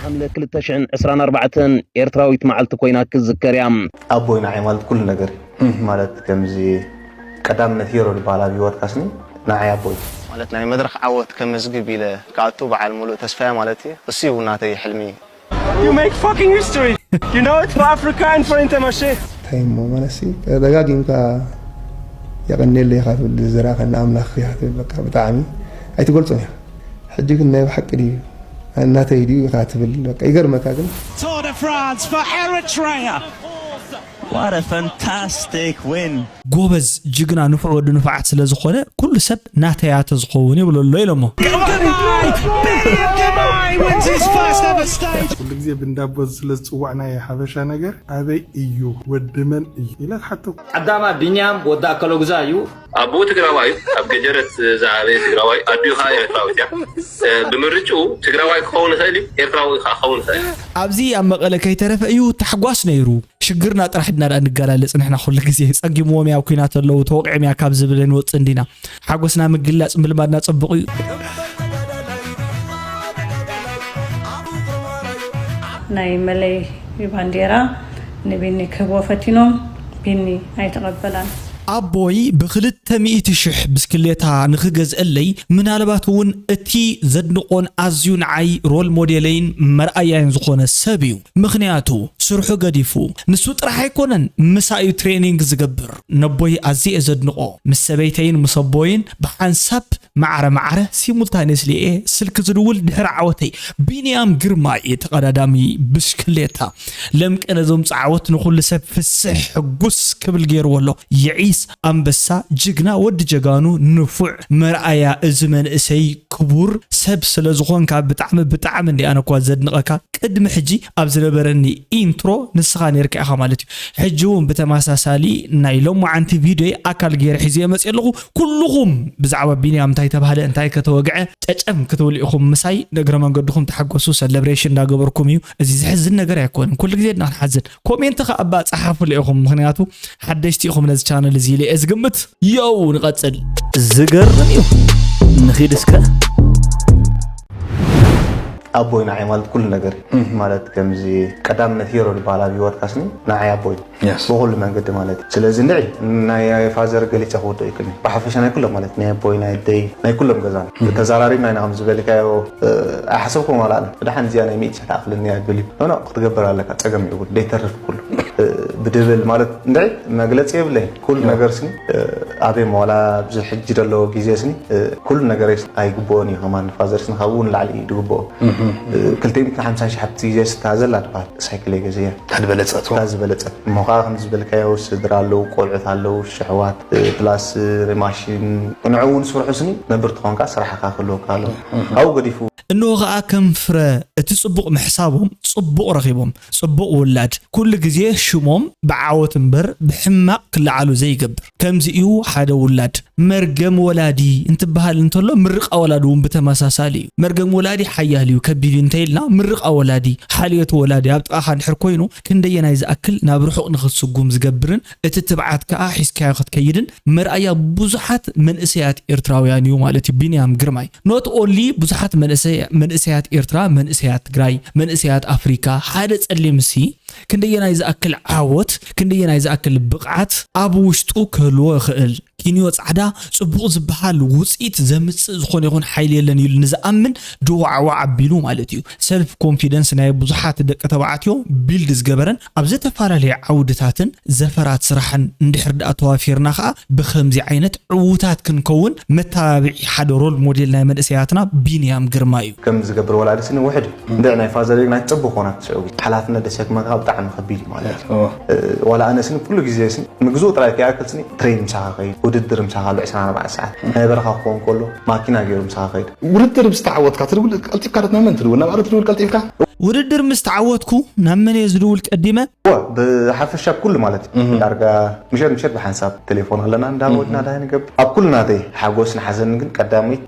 ሓምለ ክልተ ሽሕን ዕስራን ኣርባዕተን ኤርትራዊት መዓልቲ ኮይና ክዝከር እያ። ኣቦይ ንዓይ ማለት ኩሉ ነገር እዩ። ማለት ከምዚ ቀዳምነት ሂሮ ዝበሃል ኣብ ህይወትካ ስኒ ንዓይ ኣቦይ። ማለት ናይ መድረኽ ዓወት ከመዝግብ ኢለ ክኣቱ በዓል ሙሉእ ተስፋ እየ ማለት እዩ። እሱ እዩ ናተይ ሕልሚ። You make fucking history. You know it for Africa and for Intermarché. እንታይ እሞ ማለትሲ ደጋጊምካ የቐንየለይ ኢኻ ትብል፣ ዝዘራእካኒ ኣምላኽ ኢኻ ትብል፣ በቃ ብጣዕሚ ኣይትገልጾን ኢኻ። ሕጂ ግን ናይ ብሓቂ ድዩ ናተይ ድዩ ኢኻ ትብል፣ በቃ ይገርመካ ግን። Tour de France for Eritrea. What a fantastic win. ጎበዝ፣ ጅግና፣ ንፉዕ ወዲ ንፉዓት ስለ ዝኾነ ኩሉ ሰብ ናተይ እያ ተዝኸውን ይብሎ ኣሎ ኢሎሞ። Girmay! Biniam Girmay wins his first ever stage. ኩሉ ግዜ ብንዳቦ ስለ ዝፅዋዕ ናይ ሓበሻ ነገር ኣበይ እዩ፣ ወዲ መን እዩ ኢለ ትሓቶ። ቀዳማ ቢንያም ወዲ ኣከለጉዛ እዩ። ኣቦኡ ትግራዋይ እዩ። ኣብ ገጀረት ዝዓበየ ትግራዋይ፣ ኣዲኡ ከዓ ኤርትራዊት እያ። እ፣ ብምርጭኡ ትግራዋይ ክኸውን ይኽእል እዩ፣ ኤርትራዊ ከዓ ክኸውን ይኽእል እዩ። ኣብዚ ኣብ መቐለ ከይተረፈ እዩ ታሕጓስ ነይሩ። ሽግርና ጥራሕ ድና ደኣ ንገላለጽ ንሕና ኩሉ ግዜ። ጸጊምዎም እያ ኣብ ኲናት ኣለዉ፣ ተወቒዖም እያ ካብ ዝብል ኣይንወጽእን ዲና። ሓጎስና ምግላጽ ምልማድና ጽቡቕ እዩ። ናይ መለይ ባንዴራ ንቢኒ ክህብዎ ፈቲኖም፣ ቢኒ ኣይተቐበላን። ኣቦይ ብክልተ ሚእቲ ሽሕ ብስክሌታ ንኽገዝአለይ፣ ምናልባት እውን እቲ ዘድንቖን ኣዝዩ ንዓይ ሮል ሞዴለይን መርኣያይን ዝኾነ ሰብ እዩ። ምኽንያቱ ስርሑ ገዲፉ ንሱ ጥራሕ ኣይኮነን ምሳዩ ትሬኒንግ ዝገብር። ነቦይ ኣዝየ ዘድንቖ፣ ምስ ሰበይተይን ምስ ኣቦይን ብሓንሳብ ማዕረ ማዕረ ሲሙልታኔስሊ እየ ስልኪ ዝድውል ድሕሪ ዓወተይ። ቢንያም ግርማይ ተቐዳዳሚ ብሽክሌታ። ለምቀ ነዞም ጻዕወት ንኹሉ ሰብ ፍስሕ ሕጉስ ክብል ገይርዎ ኣሎ። የዒስ ኣንበሳ ጅግና ወዲ ጀጋኑ ንፉዕ መርኣያ እዚ መንእሰይ ክቡር ሰብ ስለ ዝኾንካ ብጣዕሚ ብጣዕሚ እንዲ ኣነ እኳ ዘድንቐካ ቅድሚ ሕጂ ኣብ ዝነበረኒ ኢንትሮ ንስኻ ነርካ ኢኻ ማለት እዩ። ሕጂ እውን ብተመሳሳሊ ናይ ሎማዓንቲ ቪድዮ ኣካል ገይረ ሒዘ መፅእ ኣለኹ። ኩልኹም ብዛዕባ ቢንያም እንታይ ተባህለ እንታይ ከተወግዐ ጨጨም ክትብሉ ኢኹም ምሳይ። ንእግረ መንገድኹም ተሓጎሱ፣ ሰለብሬሽን እንዳገበርኩም እዩ። እዚ ዝሕዝን ነገር ኣይኮነን። ኩሉ ግዜ ድና ክንሓዝን። ኮሜንት ከኣ እባ ጸሓፉ ኢኹም፣ ምኽንያቱ ሓደሽቲ ኢኹም ነዚ ቻነል እዚ ኢለ እየ ዝግምት። ዮው ንቐጽል። ዝገርም እዩ። ንኺድ እስከ። ኣቦይ ንዓይ ማለት ኩሉ ነገር እዩ። ማለት ከምዚ ቀዳምነት ሂሮ ዝበሃል ኣብ ህይወትካ ስኒ ንዓይ ኣቦይ እዩ። ብኩሉ መንገዲ ማለት እዩ። ስለዚ ንዒ ናይ ፋዘር ገሊፀ ክውድኦ ይክእል እዩ። ብሓፈሻ ናይ ኩሎም ማለት ናይ ኣቦይ ናይ ኣደይ ናይ ኩሎም ገዛና ተዘራሪብና ኢና ከም ዝበልካዮ ኣይሓሰብኩም ዋላ ኣነ። ብድሓን እዚኣ ናይ ሚእቲ ሽሕ ትኣክለኒ እያ ብል እዩ። ኖ ኖ ክትገብር ኣለካ ፀገም የብሉ ደይተርፍ ኩሉ ብድብል ማለት እንድዒ መግለፂ የብለይ ኩሉ ነገር ስኒ ኣበይ መዋላ ኣብዚ ሕጂ ደለዎ ግዜ ስኒ ኩሉ ነገር ኣይግብኦን እዩ ከማን ፋዘር ስኒ ካብኡ ንላዕሊ እዩ ዝግብኦ ክልተ ሚእትን ሓምሳን ሺሕ ኣብቲ ግዜ ስታ ዘላ ትበሃል ሳይክል እየ ገዘያ ታድበለፀት እታ ዝበለፀት እሞ ከዓ ከም ዝበልካዮ ስድራ ኣለዉ ቆልዑት ኣለዉ ሽሕዋት ፕላስ ማሽን ንዕኡ እውን ስርሑ ስኒ ነብር ትኾንካ ስራሕካ ክህልወካ ኣለዎ ካብኡ ገዲፉ እንሆ ኸኣ ከም ፍረ እቲ ጽቡቕ ምሕሳቦም ጽቡቕ ረኺቦም ጽቡቕ ውላድ ኩሉ ግዜ ሽሞም ብዓወት እምበር ብሕማቕ ክለዓሉ ዘይገብር ከምዚ እዩ ሓደ ውላድ መርገም ወላዲ እንትበሃል እንተሎ ምርቓ ወላዲ እውን ብተመሳሳሊ እዩ መርገም ወላዲ ሓያል እዩ ከቢድ እዩ እንተኢልና ምርቓ ወላዲ ሓልዮት ወላዲ ኣብ ጥቓኻ እንድሕር ኮይኑ ክንደየናይ ዝኣክል ናብ ርሑቕ ንኽትስጉም ዝገብርን እቲ ትብዓት ከኣ ሒዝካዮ ክትከይድን መርኣያ ብዙሓት መንእሰያት ኤርትራውያን እዩ ማለት እዩ ቢንያም ግርማይ not only ብዙሓት መንእሰያት ኤርትራ መንእሰያት ትግራይ መንእሰያት ኣፍሪካ ሓደ ፀሊምሲ ክንደየናይ ዝኣክል ዓወት ክንደየናይ ዝኣክል ብቕዓት ኣብ ውሽጡ ክህልዎ ይኽእል ኪንዮ ጻዕዳ ጽቡቕ ዝበሃል ውፅኢት ዘምፅእ ዝኾነ ይኹን ሓይሊ የለን ኢሉ ንዝኣምን ድዋዕዋዕ ኣቢሉ ማለት እዩ ሰልፍ ኮንፊደንስ ናይ ብዙሓት ደቂ ተባዕትዮ ቢልድ ዝገበረን ኣብ ዝተፈላለየ ዓውድታትን ዘፈራት ስራሕን እንድሕር ደኣ ተዋፊርና ከኣ ብኸምዚ ዓይነት ዕዉታት ክንከውን መተባብዒ ሓደ ሮል ሞዴል ናይ መንእሰያትና ቢንያም ግርማ እዩ ከም ዝገብር ወላዲ ስኒ ውሕድ እዩ እንድዕ ናይ ፋዘር ናይ ፅቡቅ ኮና ትስዑ ሓላፍነት ደሰክመካ ብጣዕሚ ከቢድ እዩ ማለት እዩ ዋላ ኣነ ስኒ ኩሉ ግዜ ስኒ ምግዝኡ ጥራይ ከይኣክል ስኒ ትሬን ምሳኻ ከይድ ውድድር ምሳኻ ኣሎ ዕስራን ኣርባዕተን ሰዓት ናይ በረኻ ክኸውን ከሎ ማኪና ገይሩ ምሳኻ ከይድ ውድድር ምስ ተዓወትካ ትድውል ቀልጢፍካ ዶ ናብ መን ትድውል ናብ ኣረ ትድውል ቀልጢፍካ ውድድር ምስ ተዓወትኩ ናብ መን እየ ዝድውል ቀዲመ ብሓፈሻ ኩሉ ማለት እዩ ዳርጋ ምሸት ምሸት ብሓንሳብ ቴሌፎን ኣለና እንዳወድና ዳይ ንገብር ኣብ ኩሉ ናተይ ሓጎስን ሓዘንን ግን ቀዳመይት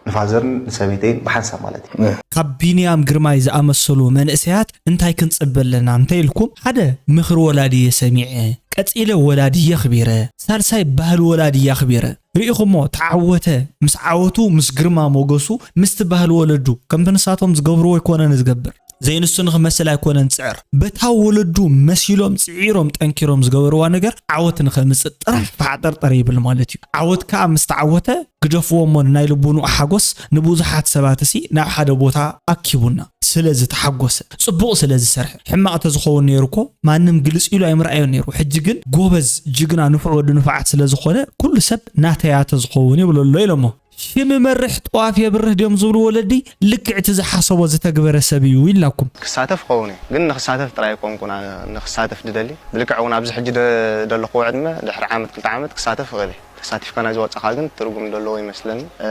ንፋዘርን ንሰበይተይን ብሓንሳብ ማለት እዩ ካብ ቢንያም ግርማይ ዝኣመሰሉ መንእሰያት እንታይ ክንፅበ ኣለና እንተ ኢልኩም ሓደ ምኽሪ ወላዲ እየ ሰሚዐ ቀፂለ ወላዲ የኽቢረ ሳልሳይ ባህሊ ወላዲ የኽቢረ ርኢኹሞ ተዓወተ ምስ ዓወቱ ምስ ግርማ ሞገሱ ምስቲ ባህሊ ወለዱ ከምቲ ንሳቶም ዝገብርዎ ኣይኮነን ዝገብር ዘይንሱ ንኽመስል ኣይኮነን ጽዕር። በታ ወለዱ መሲሎም ጽዒሮም ጠንኪሮም ዝገበርዋ ነገር ዓወት ንኸምጽእ ጥራሕ ፋዕጠርጠር ይብል ማለት እዩ። ዓወት ከኣ ምስ ተዓወተ ግደፍዎ እሞ ናይ ልቡንኡ ሓጎስ ንብዙሓት ሰባት ሲ ናብ ሓደ ቦታ ኣኪቡና። ስለ ዝተሓጎሰ፣ ጽቡቕ ስለ ዝሰርሐ። ሕማቕ ተዝኸውን ነይሩ እኮ ማንም ግልጽ ኢሉ ኣይምርኣዮን ነይሩ። ሕጂ ግን ጎበዝ፣ ጅግና፣ ንፉዕ ወዲ ንፉዓት ስለ ዝኾነ ኩሉ ሰብ ናተያ ተዝኸውን ይብሎ ኣሎ ኢሎሞ። ሽም መርሕ ጠዋፍ የብርህ ድዮም ዝብሉ ወለዲ፣ ልክዕ እቲ ዝሓሰቦ ዝተግበረ ሰብ እዩ ኢልናኩም። ክሳተፍ ክኸውን እየ፣ ግን ንክሳተፍ ጥራይ ኣይኮንኩን ኣነ ንክሳተፍ ድደሊ። ብልክዕ እውን ኣብዚ ሕጂ ደ-፣ ደለኹዎ ዕድመ ድሕሪ ዓመት ክልተ ዓመት ክሳተፍ እኽእል እየ። ተሳቲፍካ ናይ ዝወጻኻ ግን ትርጉም ደለዎ ይመስለኒ። እ፣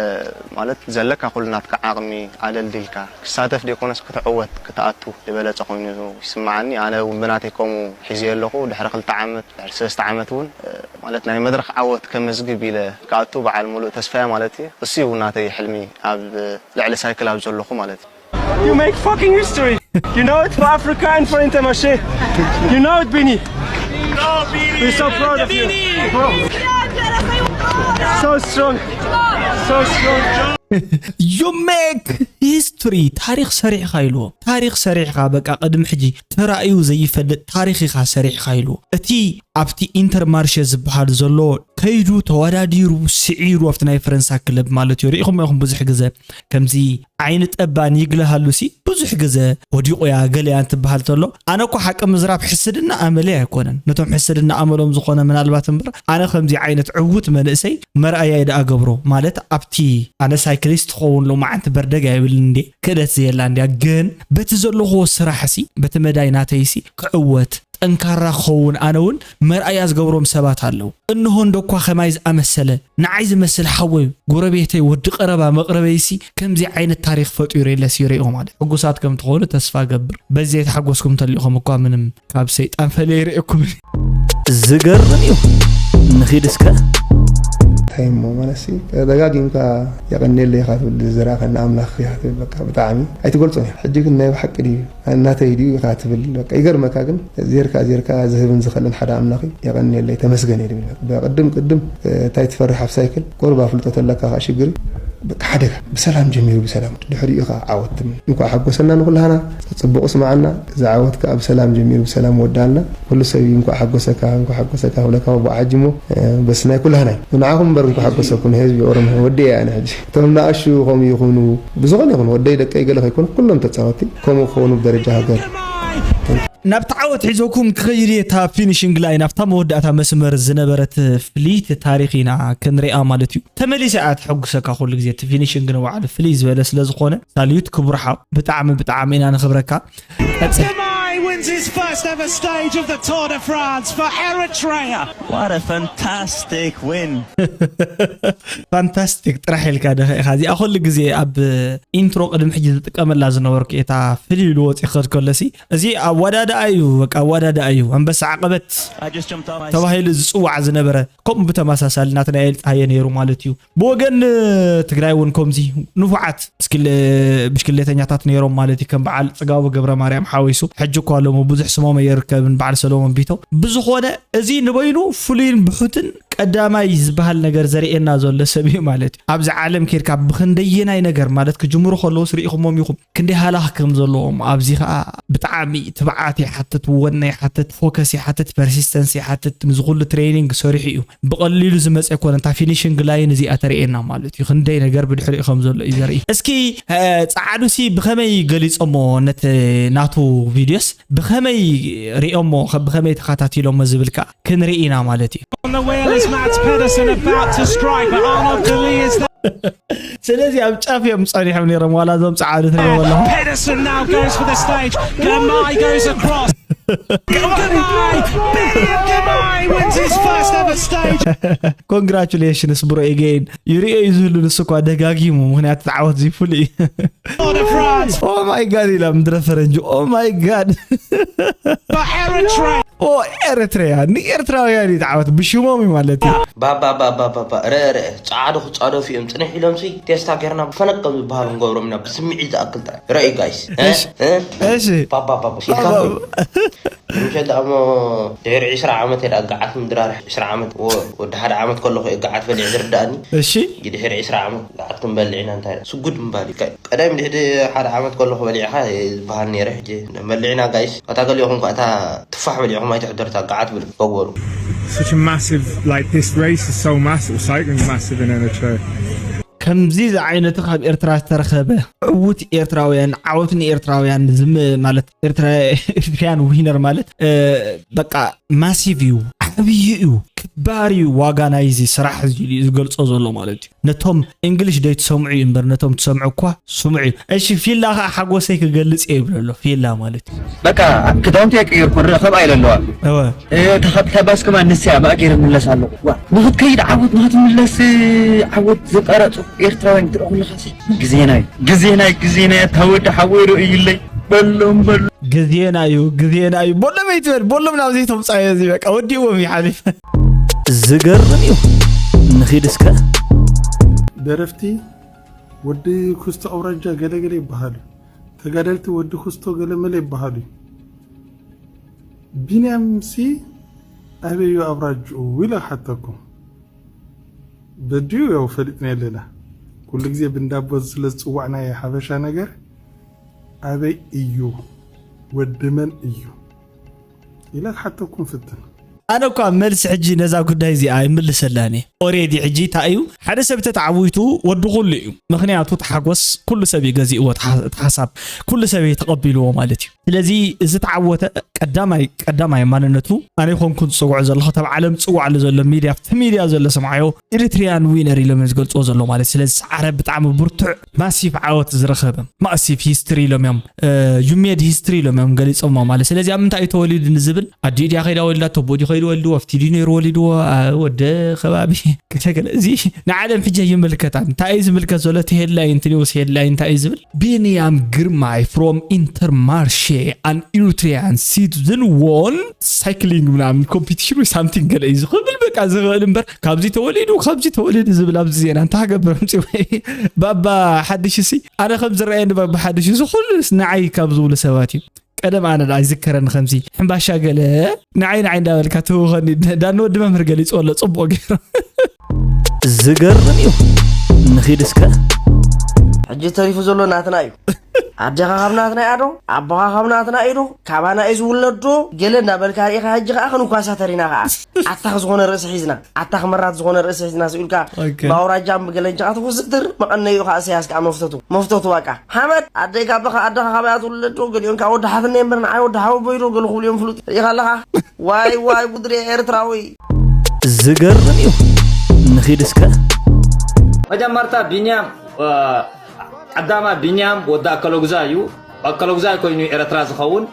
ማለት ዘለካ ኩሉ ናትካ ዓቕሚ ኣለልዲልካ ክሳተፍ ደይኮነስ ክትዕወት ክትኣቱ ዝበለጸ ኮይኑ ይስምዓኒ። ኣነ እውን ብናተይ ከምኡ ሒዘዮ ኣለኹ። ድሕሪ ክልተ ዓመት፣ ድሕሪ ሰለስተ ዓመት እውን፣ እ፣ ማለት ናይ መድረኽ ዓወት ከመዝግብ ኢለ ክኣቱ በዓል ሙሉእ ተስፋ እየ ማለት እዩ። እሱ እዩ ናተይ ሕልሚ ኣብ ልዕሊ ሳይክል ኣብ ዘለኹ ማለት እዩ። You make fucking history. You know it for Africa and for Intermarché. You know it, Bini. We're so proud of you. Bro. So strong. So strong. You make history. ታሪኽ ሰሪሕኻ ኢልዎ። ታሪኽ ሰሪሕኻ፣ በቃ ቅድሚ ሕጂ ተራእዩ ዘይፈልጥ ታሪኽ ኢኻ ሰሪሕኻ ኢልዎ። እቲ ኣብቲ ኢንተርማርሸ ዝበሃል ዘሎ ከይዱ ተወዳዲሩ ስዒሩ ኣብቲ ናይ ፈረንሳ ክለብ ማለት እዩ። ርኢኹም ኢኹም ብዙሕ ግዘ ከምዚ ዓይኒ ጠባን ይግለሃሉ ሲ ብዙሕ ግዘ ወዲቑ ያ ገለ ያ እንትበሃል ተሎ፣ ኣነ እኮ ሓቂ ምዝራብ ሕስድና ኣመለይ ኣይኮነን። ነቶም ሕስድና ኣመሎም ዝኾነ ምናልባት እምበር ኣነ ከምዚ ዓይነት ዕዉት መንእሰይ መርኣያ ይደኣ ገብሮ ማለት ኣብቲ ኣነ ሳይክሊስት ክኸውን ሎማዓንቲ በርደግ ኣይብልን እንዴ ክእለት ዘየላ እንድያ ግን በቲ ዘለኹዎ ስራሕ ሲ በቲ መዳይ ናተይ ሲ ክዕወት ጠንካራ ክኸውን ኣነ እውን መርኣያ ዝገብሮም ሰባት ኣለዉ። እንሆ እንዶ እኳ ከማይ ዝኣመሰለ ንዓይ ዝመስል ሓወይ ጎረቤተይ ወዲ ቀረባ መቕረበይሲ ከምዚ ዓይነት ታሪኽ ፈጢሩ የለሲ ይርእዮ ማለት ሕጉሳት ከም ትኾኑ ተስፋ ገብር። በዚ ዘይተሓጎስኩም እንተሊኹም እኳ ምንም ካብ ሰይጣን ፈለየ ይርእየኩም። ዝገርም እዩ። ንኺድ እስከ እንታይ እሞ ማለትሲ ደጋጊምካ የቐንየለይ ኢኻ ትብል ዝራእኸኒ ኣምላኽ ኢኻ ትብል በቃ ብጣዕሚ ኣይትገልጾን ኢኻ ሕጂ ግን ናይ ብሓቂ ድዩ ናተይ ድዩ ኢኻ ትብል በቃ ይገርመካ ግን ዜርካ ዜርካ ዝህብን ዝኸልን ሓደ ኣምላኽ እዩ የቐንየለይ ተመስገን እየ ድብል በቃ ቅድም ቅድም እንታይ ትፈርሕ ኣብ ሳይክል ቁሩብ ኣፍልጦ ተለካ ከዓ ሽግር እዩ በቃ ሓደጋ ብሰላም ጀሚሩ ብሰላም ድሕሪኡ ኢኻ ዓወት ትብል እንኳዕ ሓጎሰና ንኩላህና ጽቡቕ ስማዓና እዚ ዓወት ከዓ ብሰላም ጀሚሩ ብሰላም ወዳልና ኩሉ ሰብ እዩ እንኳዕ ሓጎሰካ እንኳዕ ሓጎሰካ ክብለካ ወቦ ዓጅሞ በስ ናይ ኩላህና እዩ ንዓኹም እምበር እንኳዕ ሓጎሰኩም ህዝቢ ኦሮሞ ወዲ እየ ኣነ ሕጂ እቶም ንኣሹ ከምኡ ይኹኑ ብዝኾነ ይኹን ወደይ ደቀይ ገለ ከይኮኑ ኩሎም ተፃወቲ ከምኡ ክኾኑ ብደረጃ ሃገር ናብቲ ዓወት ሒዞኩም ክኸይድ እየ እታ ፊኒሽንግ ላይን ኣብታ መወዳእታ መስመር ዝነበረት ፍልይቲ ታሪኽ ኢና ክንሪኣ ማለት እዩ ተመሊሰ እያ ተሐጉሰካ ኩሉ ግዜ እቲ ፊኒሽንግ ንባዕሉ ፍልይ ዝበለ ስለ ዝኾነ ሳልዩት ክቡር ሓው ብጣዕሚ ብጣዕሚ ኢና ነኽብረካ ቀጽል Girmay wins his first ever stage of the Tour de France for Eritrea. What a fantastic win! ፋንታስቲክ ጥራሕ ኢልካ ደኸ ኢኻ እዚኣ ኩሉ ግዜ ኣብ ኢንትሮ ቅድሚ ሕጂ ዝጥቀመላ ዝነበርኩ እታ ፍልይ ኢሉ ወፂ ክኸድ ከሎሲ እዚ ኣወዳድኣ እዩ በቃ ኣወዳድኣ እዩ ኣንበሳ ዓቐበት I just jumped on my ተባሂሉ ዝፅዋዕ ዝነበረ ከምኡ ብተመሳሳሊ ናትናኤል ፀሃየ ነይሩ ማለት እዩ ብወገን ትግራይ እውን ከምዚ ንፉዓት ብሽክሌተኛታት ነይሮም ማለት እዩ ከም በዓል ፅጋቡ ገብረ ማርያም ሓዊሱ ሕጂ እኳ ሎሚ ብዙሕ ስሞም ኣይርከብን በዓል ሰሎሞን ቢተው ብዝኾነ እዚ ንበይኑ ፍሉይን ብሑትን ቀዳማይ ዝበሃል ነገር ዘርእየና ዘሎ ሰብ እዩ ማለት እዩ ኣብዚ ዓለም ኬድካ ብክንደየናይ ነገር ማለት ክጅምሩ ከለውስ ርኢኹሞም ኢኹም ክንደይ ሃላኽ ከም ዘለዎም ኣብዚ ከዓ ብጣዕሚ ትብዓት ይሓትት ወነ ይሓትት ፎከስ ይሓትት ፐርሲስተንስ ይሓትት ንዝኩሉ ትሬኒንግ ሰሪሑ እዩ ብቐሊሉ ዝመፀ ኮነ እታ ፊኒሽንግ ላይን እዚኣ ተርእየና ማለት እዩ ክንደይ ነገር ብድሕሪኡ ከም ዘሎ እዩ ዘርኢ እስኪ ፀዓዱሲ ብኸመይ ገሊፆሞ ነቲ ናቱ ቪድዮስ ብኸመይ ሪኦሞ ብኸመይ ተኸታቲሎሞ ዝብል ከዓ ክንርኢ ኢና ማለት እዩ On the wheel is Mats Pedersen about to strike, but Arnaud Delis is there. ስለዚ ኣብ ጫፍ እዮም ጸኒሖም ነይሮም ዋላ እዞም ጸዓዱ ትሪእዎ ኣለኹም Pedersen now goes for the stage. Girmay goes across. Girmay, Billy Girmay wins his first ever stage. Congratulations bro again ይሪኦ እዩ ዝህሉ ንሱ እኳ ደጋጊሙ ምክንያቱ ተዓወት እዚ ፍሉይ እዩ Tour de France. Oh my god ኢላ ምድረ ፈረንጂ Oh my god For Eritrea. Oh ኤርትራያ ንኤርትራውያን እዩ ተዓወት ብሽሞም እዩ ማለት እዩ ባባባባባባ ርእ ርእ ፃዕዱ ክፃደፉ እዮም ፅንሕ ኢሎምሲ ቴስታ ጌርና ፈነቅ ከም ዝበሃሉ ንገብሮም ኢና ብስምዒት ዝኣክል ጥራይ ርእ ጋይስ እሺ ባባባባ ምሸት ኣሞ ድሕሪ ዕስራ ዓመት እየ ደኣ ገዓት ምድራር። ዕስራ ዓመት ወ-፣ ወዲ ሓደ ዓመት ከለኹ እየ ገዓት በሊዐ ዝርዳእኒ። እሺ። ድሕሪ ዕስራ ዓመት ገዓት ክንበልዕ ኢና እንታይ ደኣ ስጉድ ምባል እዩ። ቀዳም ድሕሪ ሓደ ዓመት ከለኹ በሊዕኻ ዝበሃል ነይረ። ሕጂ በሊዕና ጋይስ፣ እታ ገሊኹም ከኣ እታ ትፋሕ በሊዕኹም ኣይትሕደርታ ገዓት ብል ፈወሩ። Such a massive, like, this race is so massive, cycling is massive in Eritrea. ከምዚ ዝዓይነቱ ካብ ኤርትራ ዝተረኸበ ዕውት ኤርትራውያን፣ ዓወት ንኤርትራውያን ዝም-፣ ማለት ኤርትራ፣ ኤርትራያን ዊነር ማለት እ፣ በቃ ማሲቭ እዩ፣ ዓብዪ እዩ፣ ክባር እዩ። ዋጋ ናይዚ ስራሕ እዚ እዩ ዝገልጾ ዘሎ ማለት እዩ። ነቶም እንግሊሽ ደይ ትሰምዑ እዩ እምበር፣ ነቶም ትሰምዑ እኳ ስምዑ እዩ። እሺ፣ ፊላ ከዓ ሓጎሰይ ክገልጽ እየ ይብሎ ኣሎ። ፊላ ማለት እዩ። በቃ ክዳውንቲ ኣይቀየርኩ፣ ርእ ከም ኣይለ ኣለዋ። እወ። ተኸብተባስ ከማ ንስያ ማእጌር ምለስ ኣለኹ። ዋ፣ ንኽትከይድ ዓወት፣ ንኽትምለስ ዓወት ዝቀረጹ ኤርትራውያን ትረኹ ኣለኻሲ። ግዜናይ፣ ግዜናይ፣ ግዜናይ፣ ተወዲ ሓወይ ርእይለይ። በሎም፣ በሎም። ግዜና እዩ፣ ግዜና እዩ። ቦሎም ኣይትበል፣ ቦሎም ናብ ዘይተምጻዮ እዚ በቃ ወዲዎም እዩ ሓሊፍ። ዝገርም እዩ። ንኺድ እስከ። ደረፍቲ ወዲ ኩስቶ ኣውራጃ ገለገለ ይበሃሉ። ተጋደልቲ ወዲ ኩስቶ ገለመለ ይበሃሉ። ቢንያም ሲ ኣበዩ ኣውራጅኡ ኢለ ሓተኩም። በዲዩ ያው ፈሊጥና የለና። ኩሉ ግዜ ብንዳቦ ስለ ዝጽዋዕና የሓበሻ ነገር ኣበይ እዩ? ወዲ መን እዩ? ኢለ ክሓተኩም ፍትን። ኣነ እኳ መልሲ ሕጂ ነዛ ጉዳይ እዚኣ ይምልሰላን እየ። ኦሬዲ ሕጂ እንታይ እዩ፣ ሓደ ሰብ ተተዓዊቱ ወዲ ኩሉ እዩ። ምኽንያቱ ተሓጎስ ኩሉ ሰብ እዩ ገዚእዎ፣ እቲ ሓ-፣ እቲ ሓሳብ ኩሉ ሰብ እዩ ተቐቢልዎ ማለት እዩ። ስለዚ እዚ ተዓወተ ቀዳማይ፣ ቀዳማይ ማንነቱ ኣነ ይኾንኩን ዝፅውዖ ዘለኹ፣ ተብ ዓለም ዝፅዋዕ ኣሎ ዘሎ ሚድያ፣ ኣብቲ ሚድያ ዘሎ ስምዓዮ ኤሪትሪያን ዊነር ኢሎም እዮም ዝገልፅዎ ዘሎ ማለት። ስለዚ ሰዓረ ብጣዕሚ ብርቱዕ ማሲቭ ዓወት ዝረኸበ ማሲቭ ሂስትሪ ኢሎም እዮም፣ ዩ ሜድ ሂስትሪ ኢሎም እዮም ገሊፆሞ ማለት። ስለዚ ኣብ ምንታይ እዩ ተወሊዱ ንዝብል ኣዲኡ ድያ ከይዳ ወሊዳቶ፣ ኣቦኡ ድዩ ከይዱ ወሊድዎ፣ ኣብቲ ድዩ ነይሩ ወሊድዎ፣ ኣ፣ ወደ ከባቢ ገለ ገለ። እዚ ንዓለም ሕጂ ኣይምልከታን። እንታይ እዩ ዝምልከት ዘሎ? እቲ ሄድላይን፣ እቲ ኒውስ ሄድላይን እንታይ እዩ ዝብል? ቢንያም ግርማይ from Intermarché, an Eritrean citizen won cycling ምናምን competition ወይ ሳምቲንግ ገለ እዩ ዝኽብል በቃ ዝኽእል እምበር ካብዚ ተወሊዱ ካብዚ ተወሊዱ ዝብል ኣብዚ ዜና እንታይ ገብር ኣምፂ ወይ ባባ ሓድሽ ሲ ኣነ ከም ዝረኣየኒ ባባ ሓድሽ እዚ ኩሉ ንዓይ ካብ ዝብሉ ሰባት እዩ። ቀደም ኣነ ደኣ ይዝከረኒ ከምዚ ሕምባሻ ገለ ንዓይ ንዓይ እንዳበልካ ትህውኸኒ ዳኒ ወዲ መምህር ገሊፅዎ ኣሎ ፅቡቕ ገይሩ። ዝገርም እዩ። ንኺድ እስከ። ሕጂ ተሪፉ ዘሎ ናትና እዩ። ኣዴኻ ካብ ናትና እያ ዶ ኣቦኻ ካብ ናትና እዩ ዶ ካባና እዩ ዝውለድ ዶ ገለ እንዳበልካ ርኢኻ ሕጂ ከዓ ክንኳሳተር ኢና ከዓ ኣታኽ ዝኾነ ርእሲ ሒዝና ኣታኽ መራት ዝኾነ ርእሲ ሒዝና ስኢልካ ኦኬ። ብኣውራጃ ብገለንቻ ትኩስትር መቐነዩ ከዓ እሰያስ ከዓ መፍተቱ መፍተቱ በቃ ሓመድ ኣደይ ካብ ኣደኻ ኣደኻ ካባያ ትውለድ ዶ ገሊኦም ከዓ ወዲ ሓትነ እምበር ንዓይ ወዲ ሓወቦይ ዶ ገለ ክብሉ እዮም ፍሉጥ ርኢኻ ኣለኻ ዋይ ዋይ ጉድሪ ኤርትራዊ ዝገርም እዩ። ንኺድ እስከ። መጀመርታ ቢንያም ዓዳማ ቢንያም ወዲ ኣከለጉዛይ እዩ። ኣከለጉዛይ ኮይኑ ኤረትራ ዝኸውን።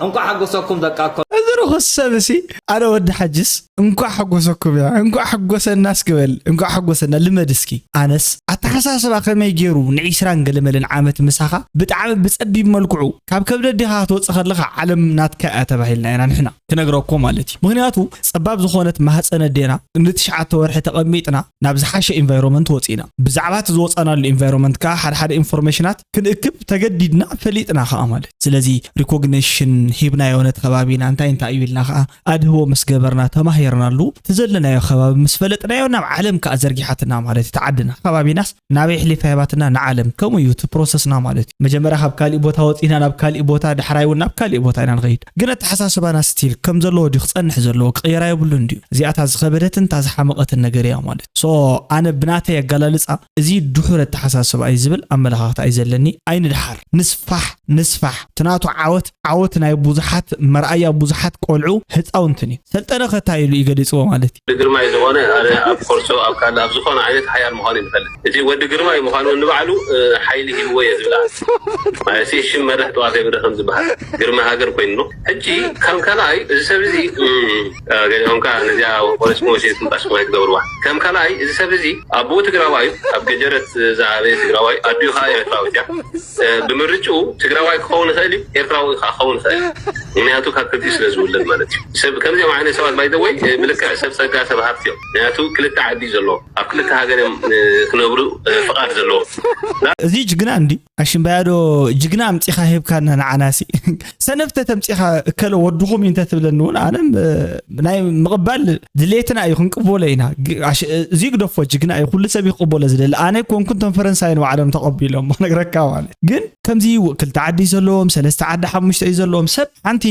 እንኳዕ ሓጎሰኩም ደቂ ኣከለ። እዚ ርኹስ ሰብ እሲ ኣነ ወዲ ሓጅስ እንኳዕ ሓጎሰኩም እያ እንኳዕ ሓጎሰና እስኪ በል እንኳዕ ሓጎሰና ልመድ እስኪ ኣነስ ኣተሓሳስባ ከመይ ገይሩ ንዒስራን ገለመለን ዓመት ምሳኻ ብጣዕሚ ብጸቢብ መልክዑ ካብ ከብዲ ኣዴኻ ክትወጽእ ከለኻ ዓለም ናትካ እያ ተባሂልና ኢና ንሕና ክነግረኩም ማለት እዩ ምኽንያቱ ጸባብ ዝኾነት ማህፀን ኣዴና ንትሽዓተ ወርሒ ተቐሚጥና ናብ ዝሓሸ ኢንቫይሮመንት ወፂእና ብዛዕባ እቲ ዝወፃናሉ ኢንቫይሮመንት ከዓ ሓደ ሓደ ኢንፎርሜሽናት ክንእክብ ተገዲድና ፈሊጥና ከዓ ማለት ስለዚ ሪኮግኒሽን ሂብናዮ ነቲ ከባቢና እንታይ እንታይ እዩ ኢልና ከዓ ኣድህቦ ምስ ገበርና ተማሂርናሉ እቲ ዘለናዮ ከባቢ ምስ ፈለጥናዮ ናብ ዓለም ከዓ ዘርጊሓትና ማለት እዩ ተዓድና ከባቢናስ ናበይ ኣሕሊፋ ሂባትና ንዓለም ከምኡ እዩ እቲ ፕሮሰስና ማለት እዩ መጀመርያ ካብ ካሊእ ቦታ ወፂና ናብ ካሊእ ቦታ ዳሕራይ እውን ናብ ካሊእ ቦታ ኢና ንኸይድ ግን ኣተሓሳስባና ስቲል ከም ዘለዎ ድዩ ክፀንሕ ዘለዎ ክቕየር የብሉን ድዩ እዚኣታ ዝኸበደትን እታ ዝሓመቐትን ነገር እያ ማለት so ኣነ ብናተይ ኣገላልፃ እዚ ድሑር ኣተሓሳስባ እዩ ዝብል ኣመለኻኽታ እዩ ዘለኒ ኣይንድሓር ንስፋሕ ንስፋሕ እቲ ናቱ ዓወት ዓወት ናይ ብዙሓት መርኣያ ብዙሓት ቆልዑ ህፃውንትን እዩ ሰልጠነ ከ እንታይ ኢሉ እዩ ገሊፅዎ ማለት እዩ ግርማይ ዝኾነ ኣነ ኣብ ኮርሶ ኣብ ካልእ ኣብ ዝኾነ ዓይነት ሓያል ምዃኑ ይፈልጥ እቲ ወዲ ግርማይ ምዃኑ ንባዕሉ ሓይሊ ሂብዎ እየ ዝብላ ማለት ሽም መርሕ ጠዋፍ የብረ ከም ዝበሃል ግርማ ሃገር ኮይኑ ሕጂ ከም ካልኣይ እዚ ሰብ እዚ ገሊኦም ከዓ ነዚኣ ወረስ ሞሴ ትንባስ ማይ ትገብርዋ ከም ካልኣይ እዚ ሰብ እዚ ኣቦኡ ትግራዋይ ኣብ ገጀረት ዝዓበየ ትግራዋይ ኣዲኡ ከዓ ኤርትራዊት እያ ብምርጭኡ ትግራዋይ ክኸውን ይኽእል እዩ ኤርትራዊ ከዓ ክኸውን ይኽእል ምክንያቱ ካብ ክልቲኡ ስለ ዝውለድ ማለት እዩ። ሰብ ከምዚኦም ዓይነት ሰባት ባይዘወይ ብልክዕ ሰብ ጸጋ ሰብ ሃብቲ እዮም። ምክንያቱ ክልተ ዓዲ እዩ ዘለዎ፣ ኣብ ክልተ ሃገር እዮም ክነብሩ ፍቓድ ዘለዎ። እዚ ጅግና እንዲ ኣሽምባያዶ ጅግና ኣምፂኻ ሂብካና ንዓናሲ ሰነፍተ ተምፂኻ እከለ ወድኹም እዩ እንተትብለኒ እውን ኣነ ናይ ምቕባል ድሌትና እዩ ክንቅበሎ ኢና። እዚ ግደፎ ጅግና እዩ ኩሉ ሰብ ይቅበሎ ዝደሊ ኣነ ኮንኩን ቶም ፈረንሳይን ባዕሎም ተቐቢሎም ነግረካ ማለት ግን ከምዚ ክልተ ዓዲ እዩ ዘለዎም ሰለስተ ዓዲ ሓሙሽተ እዩ ዘለዎም ሰብ ሓንቲ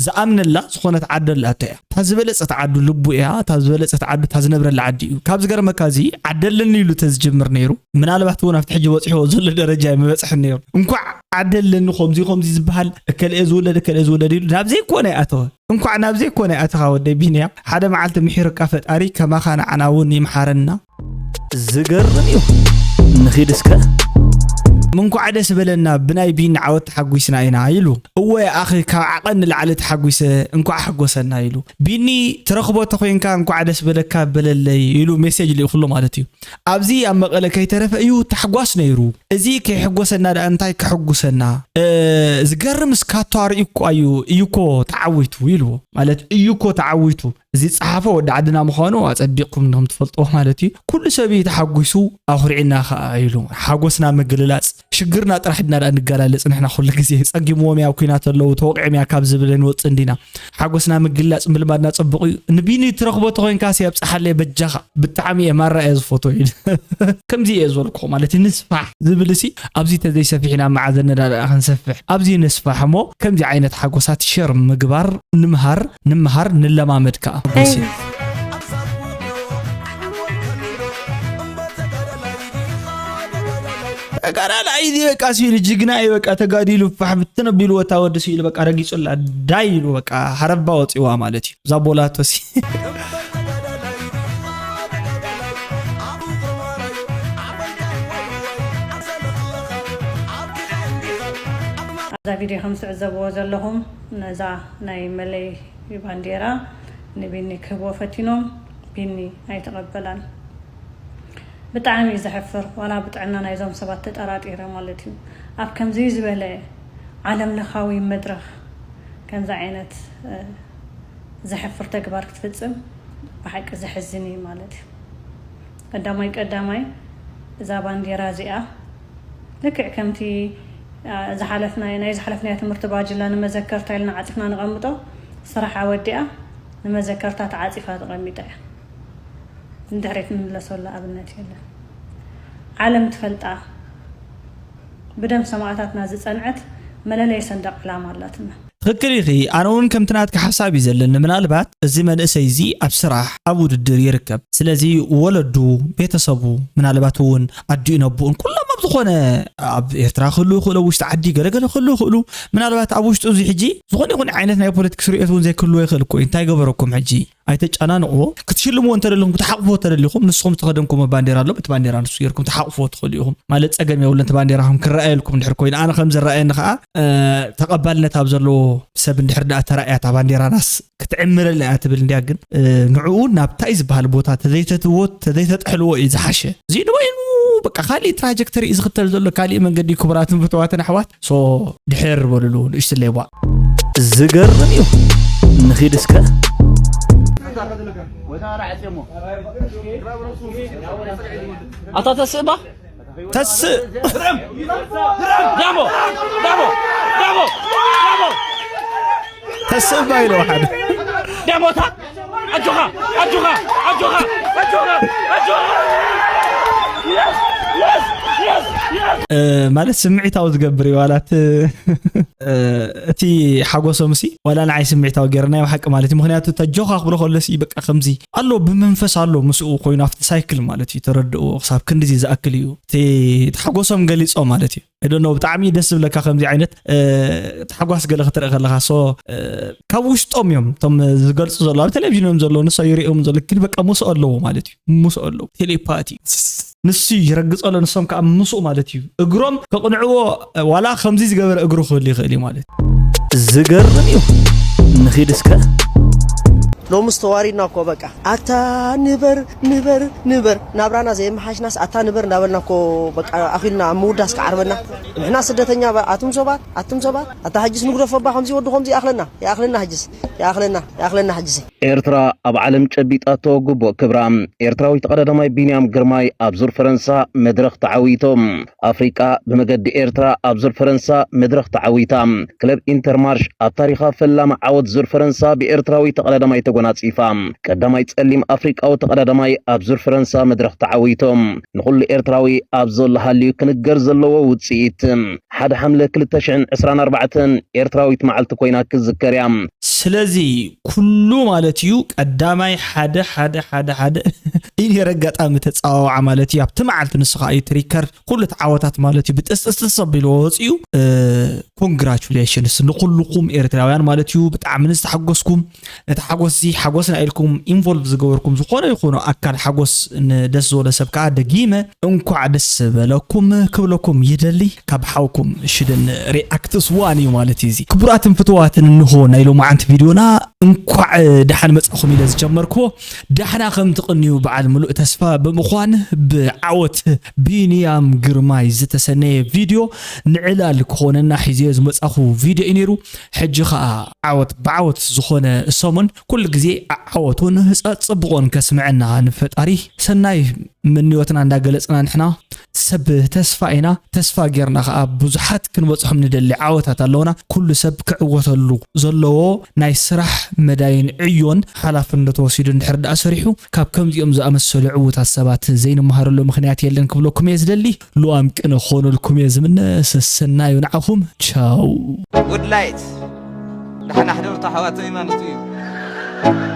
ዝኣምነላ ዝኾነት ዓዲ ኣላቶ እያ። እታ ዝበለፀት ዓዱ ልቡ እያ። እታ ዝበለፀት ዓዱ እታ ዝነብረላ ዓዲ እዩ። ካብ ዝገርመካ እዚ ዓዲ ኣለኒ ኢሉ ተዝጅምር ነይሩ ምናልባት እውን ኣብቲ ሕጂ በፂሕዎ ዘሎ ደረጃ ኣይምበፅሕን ነይሩ። እንኳዕ ዓዲ ኣለኒ ከምዚ ከምዚ ዝበሃል እከልኤ ዝውለድ እከልኤ ዝውለድ ኢሉ ናብ ዘይኮነ ይኣተወ። እንኳዕ ናብ ዘይኮነ ይኣተኻ ወደይ ቢንያም። ሓደ መዓልቲ ምሒሩካ ፈጣሪ ከማኻ ንዓና እውን ይምሓረና። ዝገርም እዩ። ንኺድ እስከ። እንኳዕ ደስ በለና ብናይ ቢኒ ዓወት ተሓጒስና ኢና ኢሉ። እወ ኣኺ ካብ ዓቐን ንላዕሊ ተሓጒሰ እንኳዕ ሓጎሰና ኢሉ። ቢኒ ትረኽቦ ተኾይንካ እንኳዕ ደስ በለካ በለለይ ኢሉ ሜሴጅ ልኢኹሉ ማለት እዩ። ኣብዚ ኣብ መቐለ ከይተረፈ እዩ ታሕጓስ ነይሩ። እዚ ከይሕጎሰና ደኣ እንታይ ከሕጉሰና? ዝገርም እስካቶ ኣርእዩ እኮ እዩ እዩኮ ተዓዊቱ ኢልዎ ማለት እዩኮ ተዓዊቱ እዚ ጸሓፈ ወዲ ዓድና ምዃኑ ኣጸቢቕኩም ንኹም ትፈልጥዎ ማለት እዩ። ኩሉ ሰብ እዩ ተሓጒሱ ኣኹሪዕና ኸኣ ኢሉ ሓጎስና ምግልላጽ ሽግርና ጥራሕ ድና ደኣ ንገላለጽ ንሕና ኩሉ ግዜ ጸጊምዎም እያ ኩናት ኣለዉ ተወቂዕም እያ ካብ ዝብል ንወጽእ እንዲና ሓጎስና ምግልላጽ ምልማድና ጸቡቕ እዩ። ንቢኒ ትረኽቦ ተኾይንካ ሲ ኣብጽሓለይ በጃኻ ብጣዕሚ እየ ማራ እየ ዝፈትዎ ኢሉ ከምዚ እየ ዝበልኩ ማለት እዩ። ንስፋሕ ዝብል ሲ ኣብዚ ተዘይሰፊሕና መዓዘ ነዳዳ ክንሰፍሕ ኣብዚ ንስፋሕ እሞ ከምዚ ዓይነት ሓጎሳት ሸር ምግባር ንምሃር ንምሃር ንለማመድ ከዓ። ተጋዳላይ እዩ በቃ ሲሉ ጅግና እዩ በቃ ተጋዲሉ ፋሕ ብትን ኣቢሉ ወታ ወዲ ሲሉ በቃ ረጊጹላ ዳይ ኢሉ በቃ ሃረባ ወፂዋ ማለት እዩ። እዛ ቦላቶ ሲ ኣብዛ ቪድዮ ከም ትዕዘብዎ ዘለኹም ነዛ ናይ መለይ ባንዴራ ንቢኒ ክህብዎ ፈቲኖም ቢኒ ኣይተቐበላን። ብጣዕሚ እዩ ዘሕፍር ዋላ ብጥዕና ናይዞም ሰባት ተጠራጢረ ማለት እዩ። ኣብ ከምዚ ዝበለ ዓለም ለኻዊ መድረኽ ከምዚ ዓይነት ዘሕፍር ተግባር ክትፍፅም ብሓቂ ዘሕዝን እዩ ማለት እዩ። ቀዳማይ ቀዳማይ እዛ ባንዴራ እዚኣ ልክዕ ከምቲ ዝሓለፍና ናይ ዝሓለፍናዮ ትምህርቲ ባጅላ ንመዘከርታ ኢልና ዓፂፍና ንቐምጦ ስራሓ ወዲኣ ንመዘከርታ ተዓፂፋ ተቐሚጣ እያ። ንድሕሪት ንምለሰሉ ኣብነት የለን። ዓለም ትፈልጣ ብደም ሰማእታትና ዝፀንዐት መለለይ ሰንደቕ ዕላማ ኣላትና። ትኽክል ኢኺ። ኣነ እውን ከምቲ ናትኪ ሓሳብ እዩ ዘለኒ። ምናልባት እዚ መንእሰይ እዚ ኣብ ስራሕ፣ ኣብ ውድድር ይርከብ። ስለዚ ወለዱ፣ ቤተሰቡ፣ ምናልባት እውን ኣዲኡ ነቦኡን ኩሎም ኣብ ዝኾነ ኣብ ኤርትራ ክህልዉ ይኽእሉ፣ ኣብ ውሽጢ ዓዲ ገለገለ ክህልዉ ይኽእሉ። ምናልባት ኣብ ውሽጡ እዚ ሕጂ ዝኾነ ይኹን ዓይነት ናይ ፖለቲክስ ርእየት እውን ዘይክህልዎ ይኽእል እኮ እዩ። እንታይ ገበረኩም ሕጂ? ኣይተጨናንቕዎ። ክትሽልምዎ እንተደለኹም ክትሓቕፍዎ እንተደሊኹም ንስኹም ዝተኸደንኩሞ ባንዴራ ኣሎ በቲ ባንዴራ ንሱ ጌርኩም ትሓቕፍዎ ትኽእሉ ኢኹም። ማለት ጸገም የብሉን እቲ ባንዴራኹም ክረኣየልኩም እንድሕር ኮይኑ። ኣነ ከም ዝረኣየኒ ከኣ ተቐባልነት ኣብ ዘለዎ ሰብ እንድሕር ደኣ ተራእያ እታ ባንዴራናስ ክትዕምረልና እያ ትብል እንድያ ግን ንዕኡ ናብታይ ዝበሃል ቦታ ተዘይተትዎ ተዘይተጥሕልዎ እዩ ዝሓሸ። እዚ ንበይኑ በቃ ካሊእ ትራጀክተሪ እዩ ዝኽተል ዘሎ ካሊእ መንገዲ ክቡራትን ፍትዋትን ኣሕዋት። ሶ ድሕር በሉሉ ንእሽትለይ ቧዕ። ዝገርም እዩ። ንኺድ እስከ። ኣታ ተስእ ባ ተስእ ዳሞ ዳሞ ዳሞ ዳሞ ተስእ ባ ኢለ ሓደ ዳሞታ ኣጆኻ ኣጆኻ ኣጆኻ ኣጆኻ ኣጆኻ ማለት ስምዒታዊ ዝገብር እዩ ዋላት እቲ ሓጎሶም ሲ ዋላ ንዓይ ስምዒታዊ ገይረ ናይ ብሓቂ ማለት እዩ ምክንያቱ ተጆኻ ክብሎ ከሎ ሲ በቃ ከምዚ ኣሎ ብመንፈስ ኣሎ ምስኡ ኮይኑ ኣብቲ ሳይክል ማለት እዩ ተረድእዎ ክሳብ ክንድዚ ዝኣክል እዩ እቲ ሓጎሶም ገሊፆ ማለት እዩ እደኖ ብጣዕሚ ደስ ዝብለካ ከምዚ ዓይነት ታሕጓስ ገለ ክትርኢ ከለኻ ሶ ካብ ውሽጦም እዮም እቶም ዝገልፁ ዘለዉ ኣብ ቴሌቪዥን እዮም ዘለዉ ንሶ ይሪኦም ዘለዉ ግን በቃ ሙስኦ ኣለዎ ማለት እዩ ሙስኦ ኣለዉ ቴሌፓቲ ንሱ ይረግፆ ኣሎ ንሶም ከዓ ምስኡ ማለት እዩ እግሮም ከቕንዕዎ ዋላ ከምዚ ዝገበረ እግሩ ክህሉ ይኽእል እዩ ማለት እዩ ዝገርም እዩ ንኺድ እስከ ሎምስ ተዋሪድና እኮ በቃ። ኣታ ንበር ንበር ንበር ናብራና ዘየመሓሽናስ ኣታ ንበር እንዳበልና እኮ በቃ ኣኺልና ኣብ ምውዳስ ክዓርበና። ንሕና ስደተኛ ባ- ኣቱም ሰባት ኣቱም ሰባት ኣታ ሕጅስ ንግደፎ ባ ከምዚ ወዲ ከምዚ ይኣኽለና ይኣኽለና ሕጅስ ይኣኽለና ይኣኽለና ሕጅስ። ኤርትራ ኣብ ዓለም ጨቢጣቶ ግቡእ ክብራ። ኤርትራዊ ተቐዳዳማይ ቢንያም ግርማይ ኣብ ዙር ፈረንሳ መድረኽ ተዓዊቶም። ኣፍሪቃ ብመገዲ ኤርትራ ኣብ ዙር ፈረንሳ መድረኽ ተዓዊታ። ክለብ ኢንተርማርሽ ኣብ ታሪኻ ፈላሚ ዓወት ዙር ፈረንሳ ብኤርትራዊ ተቐዳዳማይ ተጎናጺፋ። ቀዳማይ ጸሊም ኣፍሪቃዊ ተቐዳዳማይ ኣብ ዙር ፈረንሳ መድረኽ ተዓዊቶም። ንኹሉ ኤርትራዊ ኣብ ዘሎ ሃልዩ ክንገር ዘለዎ ውጽኢት። ሓደ ሓምለ ክልተ ሽሕን ዕስራን ኣርባዕተን ኤርትራዊት መዓልቲ ኮይና ክዝከር እያ። ስለዚ ኩሉ ማለት እዩ ቀዳማይ ሓደ ሓደ ሓደ ሓደ ኢንሄር ኣጋጣሚ ተፃዋውዓ ማለት እዩ። ኣብቲ መዓልቲ ንሱ ከዓ እዩ ትሪከር ኩሉ ተዓወታት ማለት እዩ ብጥስጥስጥስ ኣቢልዎ ወፂኡ። ኮንግራቹሌሽንስ ንኩልኩም ኤርትራውያን ማለት እዩ። ብጣዕሚ ንዝተሓጎስኩም ነቲ ሓጎስ እዚ ሓጎስና ኢልኩም ኢንቮልቭ ዝገበርኩም ዝኾነ ይኹኑ ኣካል ሓጎስ ንደስ ዝበሎ ሰብ ከዓ ደጊመ እንኳዕ ደስ በለኩም ክብለኩም ይደሊ። ካብ ሓውኩም ሽደን ሪኣክትስ ዋን እዩ ማለት እዩ። እዚ ክቡራትን ፍትዋትን እንሆ ናይ ሎማዓንቲ ቪድዮና እንኳዕ ደሓን መጻኹም ኢለ ዝጀመርክዎ ዳሕና ከም ትቕንዩ በዓል ምሉእ ተስፋ ብምዃን ብዓወት ቢንያም ግርማይ ዝተሰነየ ቪድዮ ንዕላል ክኾነና ሒዘዮ ዝመጻኹ ቪድዮ እዩ ነይሩ። ሕጂ ኸዓ ዓወት ብዓወት ዝኾነ ሰሙን ኩሉ ግዜ ዓወቱን ጸጽብቖን ከስምዐና ንፈጣሪ ሰናይ ምንዮትና እንዳገለጽና ንሕና ሰብ ተስፋ ኢና። ተስፋ ጌርና ኸዓ ብዙሓት ክንበጽሖም ንደሊ ዓወታት ኣለውና። ኩሉ ሰብ ክዕወተሉ ዘለዎ ናይ ስራሕ መዳይን ዕዮን ሓላፍነቱ ወሲዱ እንድሕር ደኣ ሰሪሑ ካብ ከምዚኦም ዝኣመሰሉ ዕዉታት ሰባት ዘይንመሃረሉ ምኽንያት የለን ክብለኩም እየ ዝደሊ። ልዋም ቅነ ክኾነልኩም እየ ዝምነ። ሰሰናዩ ንዓኹም። ቻው። ጉድ ላይት ደሓና ሕደሩ ኣሕዋተይ ማለት እዩ።